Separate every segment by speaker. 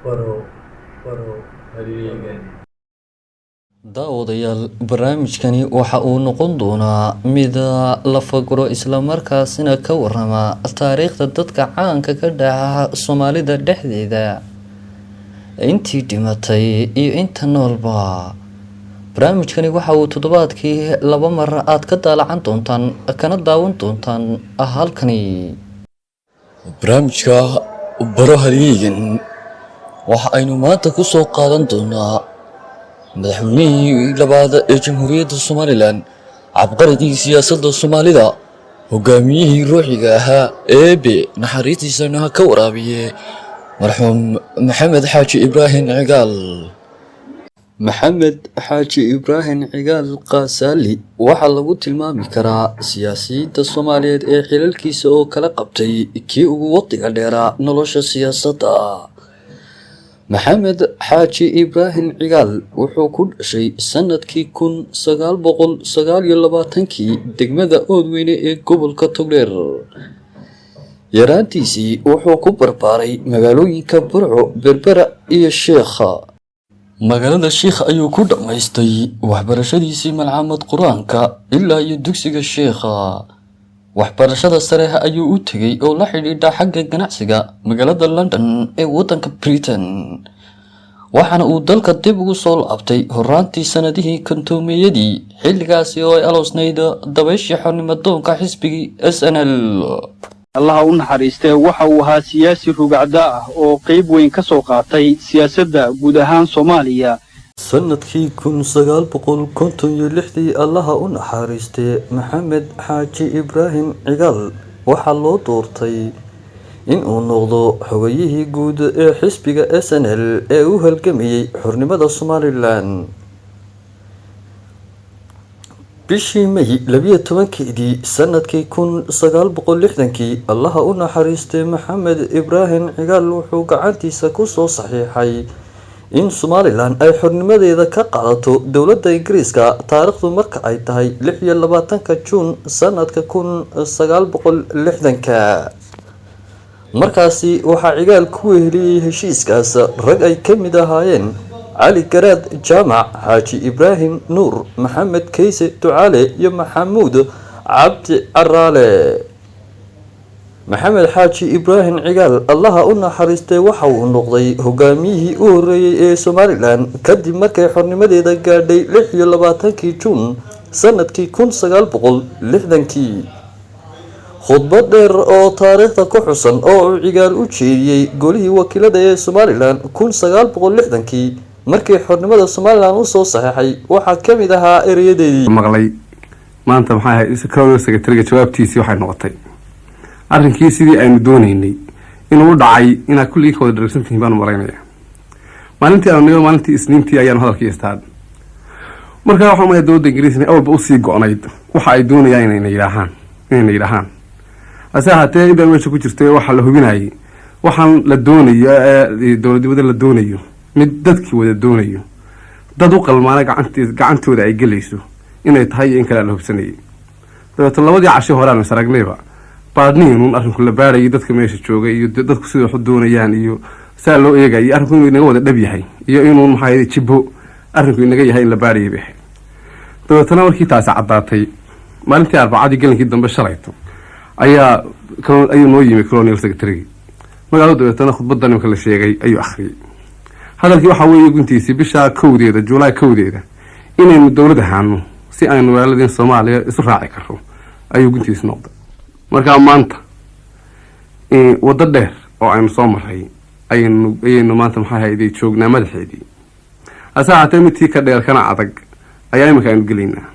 Speaker 1: Baro Halyeygan.
Speaker 2: Daawadayaal, barnaamijkani waxa uu noqon doonaa mid la faguro, islamarkaasina ka warama taariikhda dadka caanka ka dhaca Soomaalida dhexdeeda, intii dhimatay iyo inta noolba. Barnaamijkani waxa uu toddobaadkii 2 mar aad ka daalacan doontaan kana daawan doontaan halkani. Barnaamijka Baro Halyeygan waxa aynu maanta ku soo qaadan doonaa madaxweynihii labaad ee Jamhuuriyadda Somaliland, cabqarigii siyaasadda Soomaalida, hogaamiyihii ruuxiga ahaa, Eebe naxariistiisana ha ka waraabiye, marxuum Maxamed Xaaji Ibraahim Cigaal. Maxamed Xaaji Ibraahim Cigaal Qaasaali waxaa lagu tilmaami karaa siyaasiyiinta Soomaaliyeed ee xilalkiisa oo kala qabtay kii ugu waqtiga dheeraa nolosha siyaasadda. Maxamed Xaaji Ibraahim Cigaal wuxuu ku dhashay sanadkii 1929-kii degmada Oodweyne ee gobolka Togdheer. Yaraantiisii wuxuu ku barbaaray magaalooyinka Burco, Berbera iyo Sheekha. Magaalada Sheikh ayuu ku dhammaystay waxbarashadiisii malcamad Qur-aanka ilaa iyo dugsiga Sheekha. Waxbarashada sare ayuu u tegay oo la xidhiidha xagga ganacsiga magaalada London ee waddanka Britain, waxaana uu dalka dib ugu soo laabtay horaantii sanadihii 50-meeyadii, xilligaasi oo ay aloosnayd dabayshii xornimadoonka xisbigii SNL.
Speaker 3: Allaha u naxariistee, waxa uu ahaa siyaasi rugcaddaa ah oo qayb weyn ka soo qaatay siyaasadda guud ahaan Soomaaliya.
Speaker 2: Sanadkii 1956-dii, Allaha u naxariistee, Maxamed Xaaji Ibraahim Cigaal waxaa loo doortay in uu noqdo xogayihii guud ee xisbiga SNL ee u halgamayay xornimada Somaliland. Bishii May 12-keedii sanadkii 1960-kii, Allaha u naxariistay, Maxamed Ibraahim Cigaal wuxuu gacantiisa kusoo saxiixay in Somaliland ay xornimadeeda ka qaadato dowladda Ingiriiska, taariikhdu marka ay tahay 26-ka Juun sanadka 1960-ka. Markaasi waxaa Cigaal ku weheliyey heshiiskaas rag ay ka mid ahaayeen Cali Garaad Jaamac, Xaaji Ibraahim Nuur, Maxamed Kayse Ducaale iyo Maxamuud Cabdi Caraale. Maxamed Xaaji Ibraahim Cigaal, Allaha u naxariistay, waxa uu noqday hogaamiyihii u horeeyey ee Somaliland kadib markay xornimadeeda gaadhay 26-kii Juun sanadkii 1960-kii. Khudbad dheer oo taariikhda ku xusan oo uu Cigaal u jeediyey golihii wakiilada ee Somaliland 1960-kii markii xornimada Somaliland usoo saxeexay waxaa ka mid ahaa ereyadeedii:
Speaker 4: Maqlay maanta, maxay ahayd, colonial secretary-ga jawaabtiisii waxay noqotay arrinkii sidii aynu doonaynay inuu u dhacay. Inaad kulligii ka wada dharagsan tihiin baanu maraynaya. Maalintii aanu nigo, maalintii Isniintii, ayaanu hadalkii istaan. Markaa waxaan umaya dowladda Ingiriis inay awalba usii go-nayd waxa ay doonayaan inayna yidhaahaan. Hase ahaatee, intaa meesha ku jirtay waxaa la hubinayay waxaan la doonayo ee dowladnimada la doonayo mid dadkii wada doonayo, dad u qalmaana gacantooda ay gelayso inay tahay iyo in kale la hubsanayay. Dabeeto labadii cashi hore aanu is aragnayba baadhniinuun arrinku la baadhayay dadka meesha joogay iyo dadku sida wax u doonayaan iyo saa loo eegayay arrinku inuu inaga wada dhab yahay iyo inuu, maxaa, jibbo arrinku inaga yahay in la baadhayay bay ahayd. Dabeetana markii taasi caddaatay, maalintii Arbacadii gelinkii dambe, shalayto, ayuu noo yimi colonial secretary magaalada. Dabeetana khudbaddan imka la sheegay ayuu akhriyey. Hadalkii waxaa weeye guntiisii bisha 1-deeda, Juulaay 1-deeda, inaynu dowlad ahaano si aynu walaaladeen Soomaaliya isu raaci karro ayuu guntiisi noqday. Markaa maanta waddo dheer oo aynu soo maray ayaynu maanta, maxaa hayday, joognaa madaxeedii. Hase ahaatee, midtii ka dheer kana adag ayaa iminka aynu gelaynaa.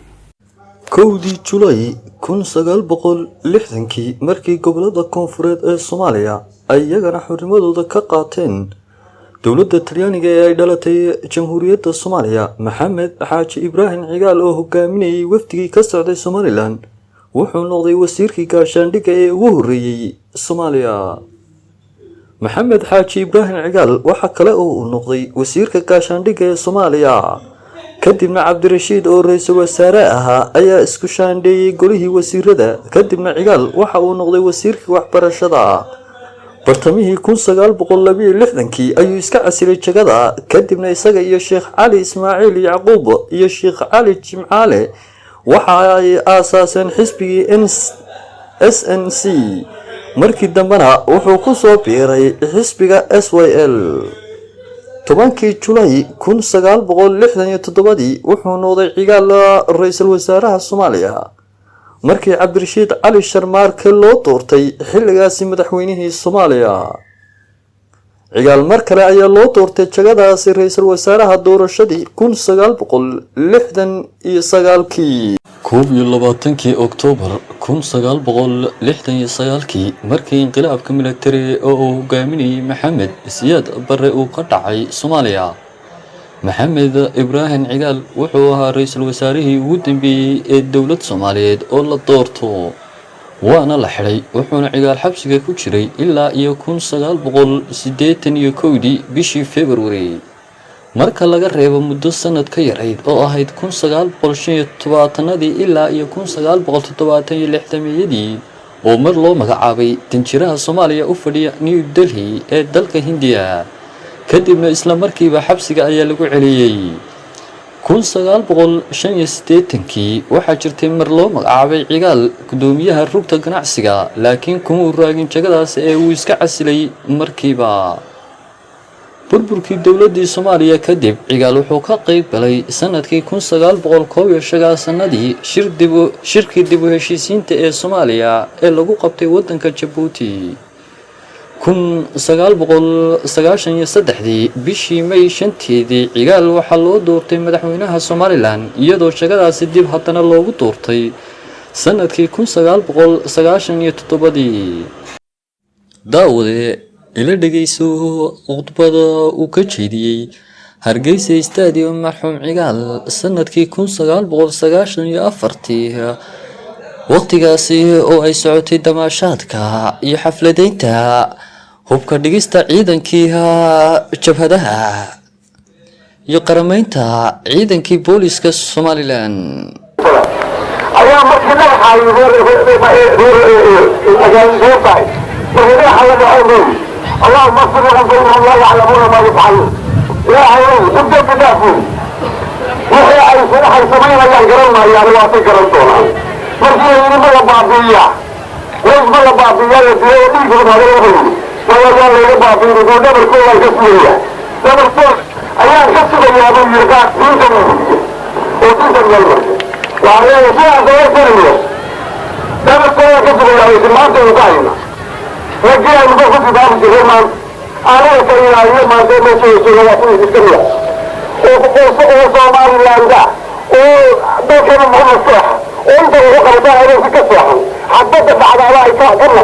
Speaker 2: 1-dii Julay 1960-kii, markii gobolada koonfureed ee Soomaaliya ay iyagana xornimadooda ka qaateen dowladda Talyaaniga ee ay dhalatay Jamhuuriyadda Soomaaliya, Maxamed Xaaji Ibraahim Cigaal oo hogaaminayay wafdigii ka socday Somaliland wuxuu noqday wasiirkii gaashaandhigga ee ugu horreeyey Soomaaliya. Maxamed Xaaji Ibraahim Cigaal waxa kale oo uu noqday wasiirka gaashaandhigga ee Soomaaliya. Kadibna Cabdirashiid oo ra-iisul wasaare ahaa ayaa isku shaandheeyey golihii wasiirada. Kadibna Cigaal waxa uu noqday wasiirkii waxbarashada. Bartamihii 1962-kii ayuu iska casilay jagada, kadibna isaga iyo Sheekh Cali Ismaaciil Yacquub iyo Sheekh Cali Jimcaale waxa ay aasaaseen xisbigii SNC. Markii dambena wuxuu ku soo biiray xisbiga SYL. 10-kii Julay 1967-dii wuxuu noqday Cigaal ra-iisul wasaaraha Soomaaliya, markii Cabdirashiid Cali Sharmaarke loo doortay xilligaasi madaxweynihii Soomaaliya. Cigaal mar kale ayaa loo doortay jagadaasi ra-iisul wasaaraha doorashadii 1969-kii. 21-kii Oktoobar 1969-kii, markii inqilaabka militari oo uu hogaaminayay Maxamed Siyaad Barre uu ka dhacay Soomaaliya, Maxamed Ibraahim Cigaal wuxuu ahaa ra-iisul wasaarihii ugu dambeeyey ee dowlad Soomaaliyeed oo la doorto, waana la xidhay. Wuxuuna Cigaal xabsiga ku jiray ilaa iyo 1981-dii bishii February, marka laga reebo muddo sanad ka yarayd oo ahayd 1975-adii ilaa iyo 1970 iyo 60-meyadii oo mar loo magacaabay danjiraha Soomaaliya u fadhiya New Delhi ee dalka Hindiya, kadibna isla markiiba xabsiga ayaa lagu celiyey. 1985-kii waxaa jirtay mar loo magacaabay Cigaal guddoomiyaha rugta ganacsiga, laakiin kuma uu raagin jagadaas ee uu iska casilay markiiba. Burburkii dowladii Soomaaliya kadib, Cigaal wuxuu ka qayb galay sanadkii 1991-adii shirkii dib u heshiisiinta ee Soomaaliya ee lagu qabtay wadanka Jabuuti. 1993-dii bishii May 5-teedii, Cigaal waxaa loo doortay madaxweynaha Somaliland, iyadoo shaqadaasi dib haddana loogu doortay sanadkii 1997-dii. Daawade, ila dhegeyso khudbada uu ka jeediyey Hargeysa Stadium marxuum Cigaal sanadkii 1994-tii, waqtigaasi oo ay socotay damaashaadka iyo xafladeynta hubka dhigista ciidankii jabhadaha iyo qarameynta ciidankii booliska Somaliland.
Speaker 1: Ayaa markii dhagaxa soo tahay, markii dhagaxa la dhaco leeyi: "اللهم اغفر لهم فإنهم لا يعلمون ما يفعلون." Ilaahay ow, u dembi dhaaf wey, wixii ay waxay samaynayaan garan maayaan, waa say garan doonaan. Markii la yidhi ma la baabi'iyaa, ways ma la baabi'iyaa, la dilay oo dhiigooda hada wuxuu yidhi: "Walayaan layga baabi'in, buu dhabarkoodaan ka sugayaa, dhabarkood ayaan ka sugayaa," buu yidhi. Qaar diinta buu yidhi oo diinta meel martay. Waxaa leeyahay sidaas oo sanayo dhabarkooda ka sugayaa waysi. Maanta aynu ka hayna raggii aynu ka ku difaaci jirray, maanta aniga ka ilaaliyo, maanta meesha jooga waa kuwii iska mida oo Somaliland ah oo dalkana muxuu seexa oo inta lagu qabtaa habeenkii ka seexan, xabadda dhacdaaba ay ka noqoto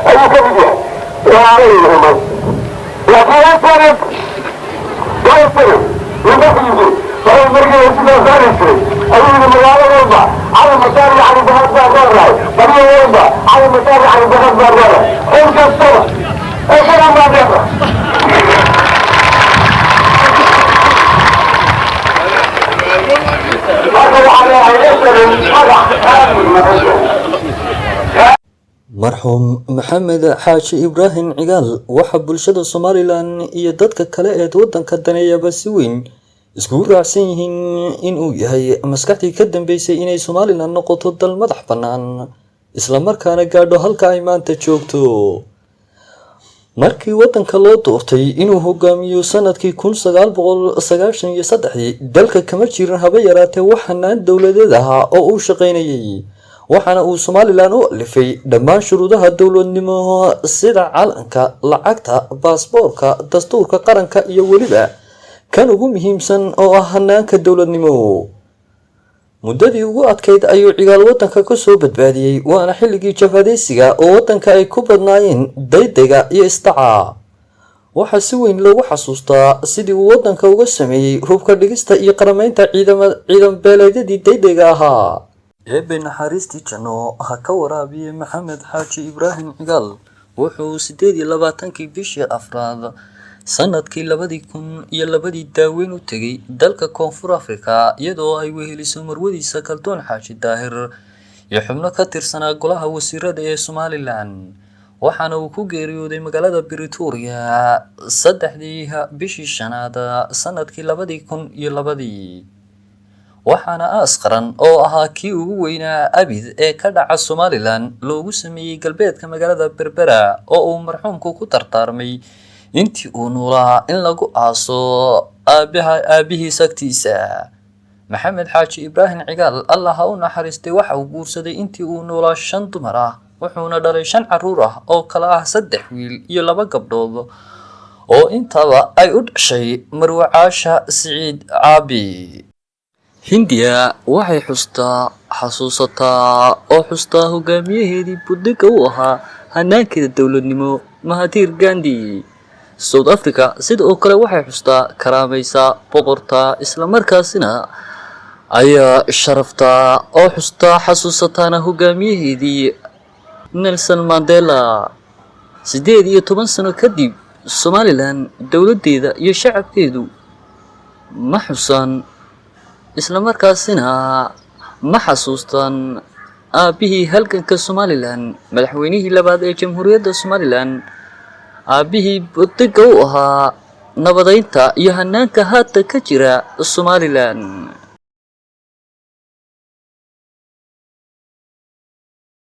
Speaker 1: ayuu ka mid yahay. Walaalay yahay maanta, laakiin waa sanad nimanku yidhi waxay markii sidaa saari jiray ayuu yidhi: "Magaalo walba Cali Masaar iyo Cali Bahad baan leedahay, baryo walba Cali Masaar iyo Cali Bahad baan leedahay, xil kastaba eesadan baan leedahay." Marka waxaa leeyahay esadan magac kaamil.
Speaker 2: Marxuum Maxamed Xaaji Ibraahim Cigaal waxaa bulshada Somaliland iyo dadka kale ee wadanka daneeyaba si weyn iskugu raacsan yihiin inuu yahay maskaxdii ka dambeysay inay Somaliland noqoto dal madax bannaan, islamarkaana gaadho halka ay maanta joogto. Markii wadanka loo doortay inuu hogaamiyo sanadkii 1993-dii, dalka kama jirin haba yaraatee wax hanaan dowladeed ahaa oo uu shaqaynayay, waxaana uu Somaliland u alifay dhammaan shuruudaha dowladnimo sida calanka, lacagta, baasboorka, dastuurka qaranka iyo weliba kan ugu muhiimsan oo ah hanaanka dowladnimo. Muddadii ugu adkayd ayuu Cigaal wadanka kasoo badbaadiyey, waana xilligii jabhadaysiga oo wadanka ay ku badnaayeen daydayga iyo isdaca. Waxaa si weyn loogu xasuustaa sidii uu wadanka uga sameeyey hubka dhigista iyo qarameynta ciidan beeleedyadii daydayga ahaa. Eebbe naxariistii janno ha ka waraabiye Maxamed Xaaji Ibraahim Cigaal. Wuxuu 28-kii bishii afraad sanadkii 2002-dii daaweyn u tegay dalka Koonfur Afrika, iyadoo ay weheliso marwadiisa Kaldoon Xaaji Daahir iyo xubno ka tirsanaa golaha wasiirada ee Somaliland. Waxaana uu ku geeriyooday magaalada Pretoria 3-dii bishii shanaad sanadkii 2002. Waxaana aas qaran oo ahaa kii ugu weynaa abid ee ka dhaca Somaliland loogu sameeyey galbeedka magaalada Berbera, oo uu marxuumku ku dardaarmay intii uu noolaa in lagu aaso aabaha aabihiis agtiisa. Maxamed Xaaji Ibraahim Cigaal, Allah ha u naxariistay, waxa uu guursaday intii uu noolaa shan dumar ah, wuxuuna dhalay shan caruur ah oo kala ah saddex wiil iyo laba gabdhood, oo intaba ay u dhashay Marwe Caasha Siciid Caabi. Hindiya waxay xustaa, xasuusataa oo xustaa hogaamiyaheedii buddiga u ahaa hanaankeeda dowladnimo, Mahathir Gandhi. South Africa sida oo kale waxay xustaa, karaamaysaa, boqortaa, islamarkaasina ayaa sharaftaa oo xustaa, xasuusataana hogaamiyaheedii Nelson Mandela. 18 sano kadib, Somaliland dowladdeeda iyo shacabkeedu ma xusaan, islamarkaasina ma xasuustaan aabbihii halganka Somaliland, madaxweynihii labaad ee Jamhuuriyadda Somaliland, aabbihii buddiga u ahaa nabadeynta iyo hanaanka haatan ka jira Somaliland.